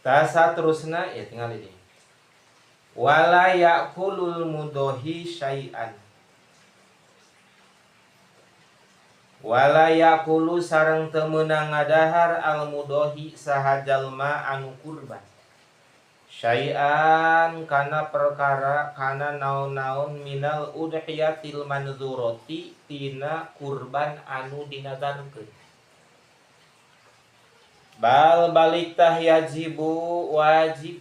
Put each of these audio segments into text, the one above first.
Tasa terusna ya tinggal ini. Wala ya'kulul mudohi syai'an. Wala ya'kulu sareng teu meunang ngadahar al mudohi saha jalma anu kurban. Syai'an kana perkara kana naon-naon minal udhiyatil manzurati tina kurban anu dinazarkeun. Bal balik tah yajibu wajib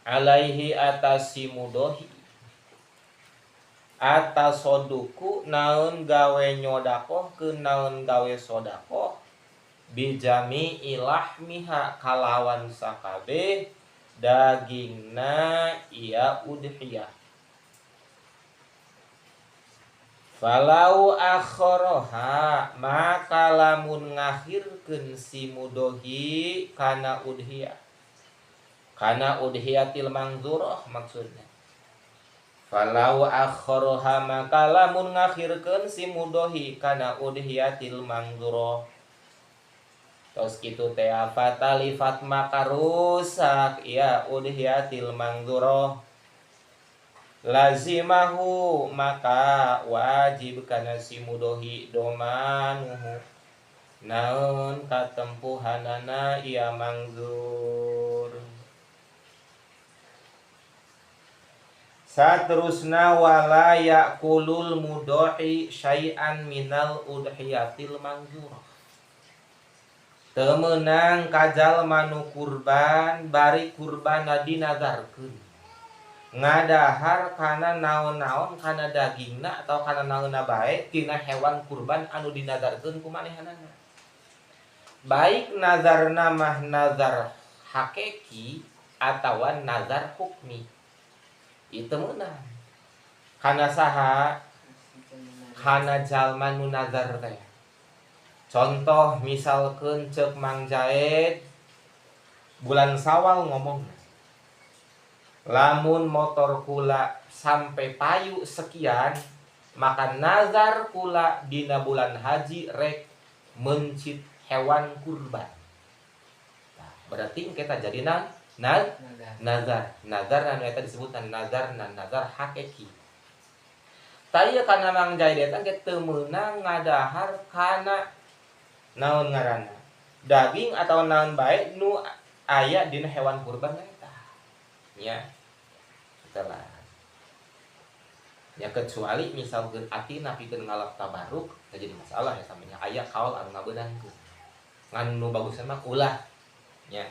alaihi atasi mudohi atas soduku naon gawe nyodakoh ke naon gawe sodakoh bijami ilahmiha kalawan sakabe dagingna ia udhiyah. Falau akhoroha maka lamun ngakhirkeun si mudohi kana udhiyah, kana udhiyatil mangzuroh maksudnya. Falau akhoroha maka lamun ngakhirkeun si mudohi kana udhiyatil mangzuroh. Tos kitu teh fatalifat maka rusak ya udhiyatil mangzuroh. Lazimahu maka wajib kana si mudohi domanuhu naon katempuhanana ia mangzur. Saterusna wala ya'kulul mudohi syai'an minal udhiyatil mangzur. Teu meunang ka jalma nu kurban bari kurbanna dinazarkeun. Ngadahar kana naon-naon kana dagingna atau kana naonna bae tina hewan kurban anu dinazarkeun ku manehanana. Baik nazarna mah nazar hakiki atawa nazar hukmi. Itu meunang. Kana saha? Kana jalma nu nazar teh. Contoh misalkeun ceuk Mang Jaed bulan Sawal ngomongna. Lamun motor kula sampai payu sekian, maka nazar kula dina bulan haji rek mencit hewan kurban. Nah, berarti kita jadi nazar. Nazar anu eta disebut nazar nazar hakiki. Taya kana Mang Jaid eta ge teu meunang ngadahar kana naon ngaranna daging atau naon bae nu aya dina hewan kurban eta. Nya. Itulah. Ya kecuali misalkeun atina pikeun ngalap tabaruk teu jadi masalah ya samanya aya kaul anu ngabeunangkeun. Ngan nu bagusna mah ulah. Nya.